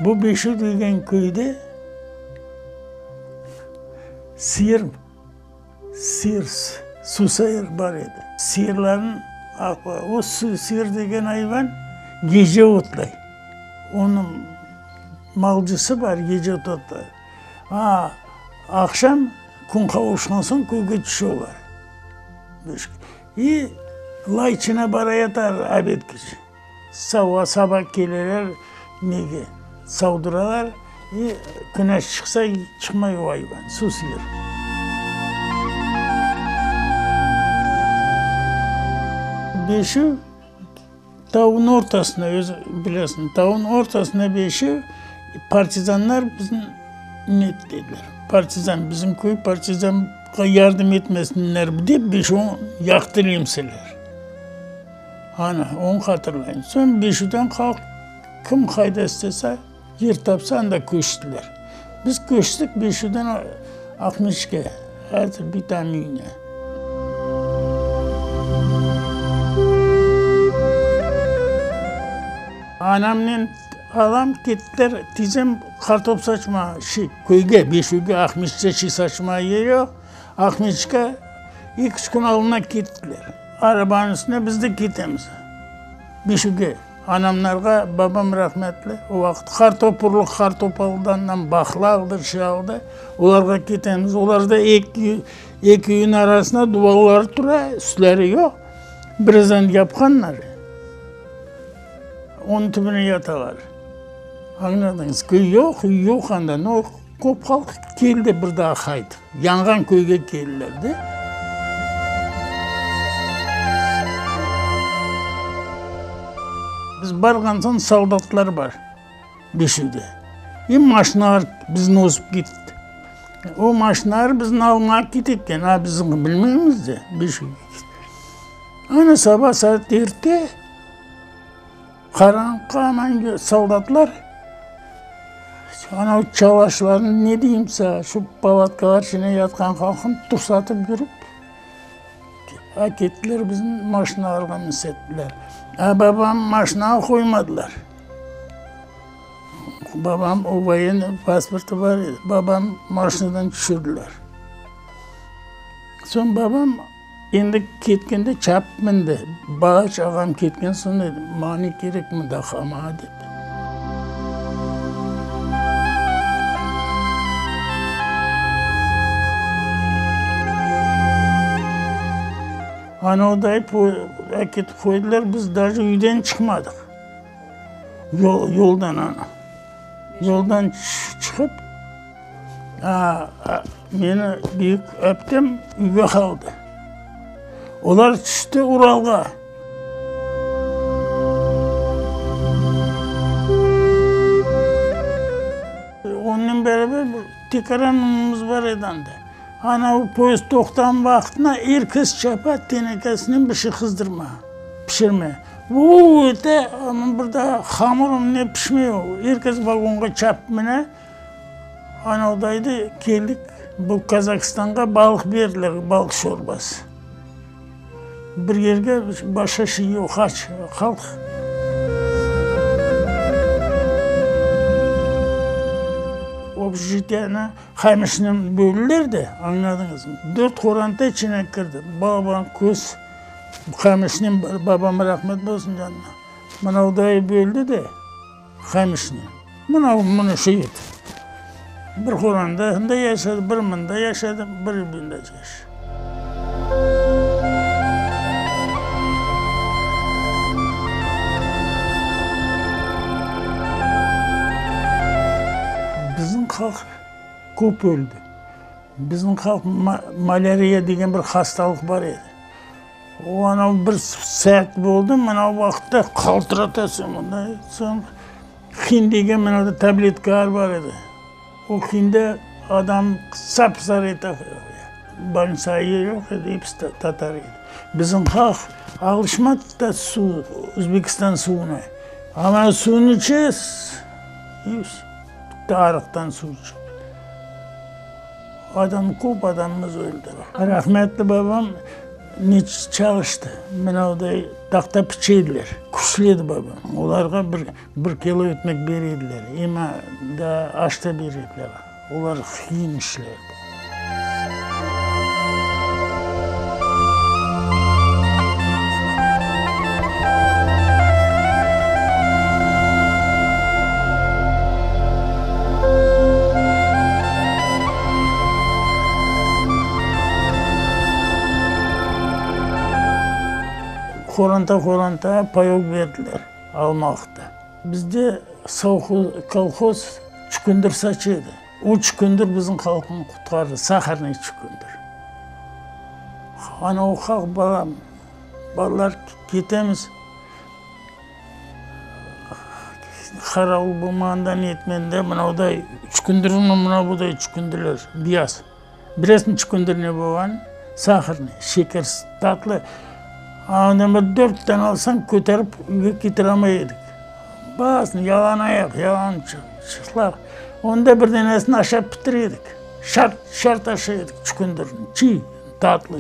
Bu Beşüv degen köyde sıyır, sıyır, susayır bar edi. Sıyırlarnıñ o sıyır degen ayvan gece otlay. Onıñ malcısı bar, gece otlay. A, aqşam kün qavuşqan soñ köyge tüşe olar. İ lay içine bara yatar obedkeçe. Saba saba keleler nege, savduralar, i küneş çıqsa, çıqmay o ayvan, susuyur. Beşiv tavnıñ ortasında, özü bilesiñ, tavnıñ ortasında beşiv, partizanlar bizni ne dediler, partizan, bizim köy partizanğa yardım etmesinler dep beşivni yaqtı nemseler. Ana, onı hatırlayım. Soñ Beşüden halq kim qayda istese, yer tapsa, anda köçtiler. Biz köçtik Beşüden Aqmeçke, azır bitam üyüne. Anamnen alam kettiler, tizem qartop saçmağa, şey, köyge, Beşüge, Aqmeçte şey saçmağa yer yoq. Aqmeçke eki-üç kün aldına kettiler. Arabanıñ üstüne biz de ketemiz. Beşüge. Anamlarğa babam rahmetli o vaqıt qartop urluq qartop aldı, andan baqla aldı, şey aldı. Olarğa ketemiz. Olarda eki, eki üyniñ arasında duvallar tura, üstleri yoq. Brezent yapqanlar. Onıñ tübüne yatalar. Añladıñız? Köy yoq, üy yoq anda. No, köp halq keldi bir daa qaytıp. Yanğan köyge keldiler de. Biz barğan soñ soldatlar bar Beşüvde. E maşinalar bizni ozıp ketti. O maşinalar bizni almağa kete eken, a biz bilmeymiz de Beşüvge. Ana saba saat dörtte Qaranlıqqa aman soldatlar anav çalaşlarnı, ne deyim saña, şu palatkalar içinde yatqan halqnı tursatıp yürip, akettiler bizni maşinalarğa minsettiler. A babamnı maşinağa qoymadılar. Babam o voyennıy pasportı bar edi, babamnı maşinadan tüşürdiler. Soñ babam Endi ketkende çapıp mindi. Bala-çağam ketken soñ dedi, maña ne kerek mında qalmağa dep. Anavday äketip qoydılar, biz daje üyden çıqmadıq. Yoldan ana. Yoldan çıqıp. Meni büyük aptem üyge qaldı. Olar tüşti Uralğa. Onnen beraber tekaran unumız bar edi anda. Ana poyezd toqtağan vaqtına er kes çapa tenekesinen bir şey qızdırma, pişirme. Vuv ete, amma bir daa hamur ne pişmey o. Er kes vagonğa çapıp mine. Anavdaydı, keldik, bu Kazahistanğa balıq berdiler, balıq şorbası. Bir yerge başqa şey yoq, aç halq. Общежитиeni qamışnen böldiler de, añladıñızmı? Dört qoranta içine kirdi. Babam köz qamışnen, babam rahmet bolsun canına, mınavday böldi de. Qamışnı. Mına, mına şu edi. Bir qoranda ında yaşadı, bir mında yaşadı, bir bunda yaşadı. Bizim halq köp öldi. Bizim halq malâriya degen bir hastalıq bar edi. O anav bir sert boldı, mına o vaqıtta qaltıratasıñ mınday. Soñ hin degen mınada tabletkalar bar edi. O hinde adam sap-sarı ete. Bolnitsağa yer yoq edi, episi tatar edi. Bizim halq alışmadı da suv, Özbekistan suvuna. Amma suvnı içesiz, bitti, arıqtan suv içip. Adam, köp adamımız öldi. Rahmetli babam. Ne çalıştı, mınavday tahta piçe ediler. Küçlü edi babam. Olarğa bir, bir kilo ötmek bere ediler, ema daa aş da bere ediler. Olar qıyın işler. Qoranta-qoranta payok berdiler Almalıqta. Bizde sovhoz, kolhoz çükündir saça edi. O çükündir bizim halqnı qutqardı, saharnıy çükündir. Ana o halq balam, balalar ketemiz. Qaravul bolmağanda netmende mınauday çükündir, mınauday çükündirler, beyaz. Bilesiñ çükündir ne bolğanın? Saharnıy, şekersiz, tatlı. Andan bir dört dane alsañ, köterip üyge ketiralmay edik. Basın, yalan ayaq, yalan çıplaq. Onda bir danesini aşap bitire edik. Şart, şart aşay edik çükündirni, çiy, tatlı.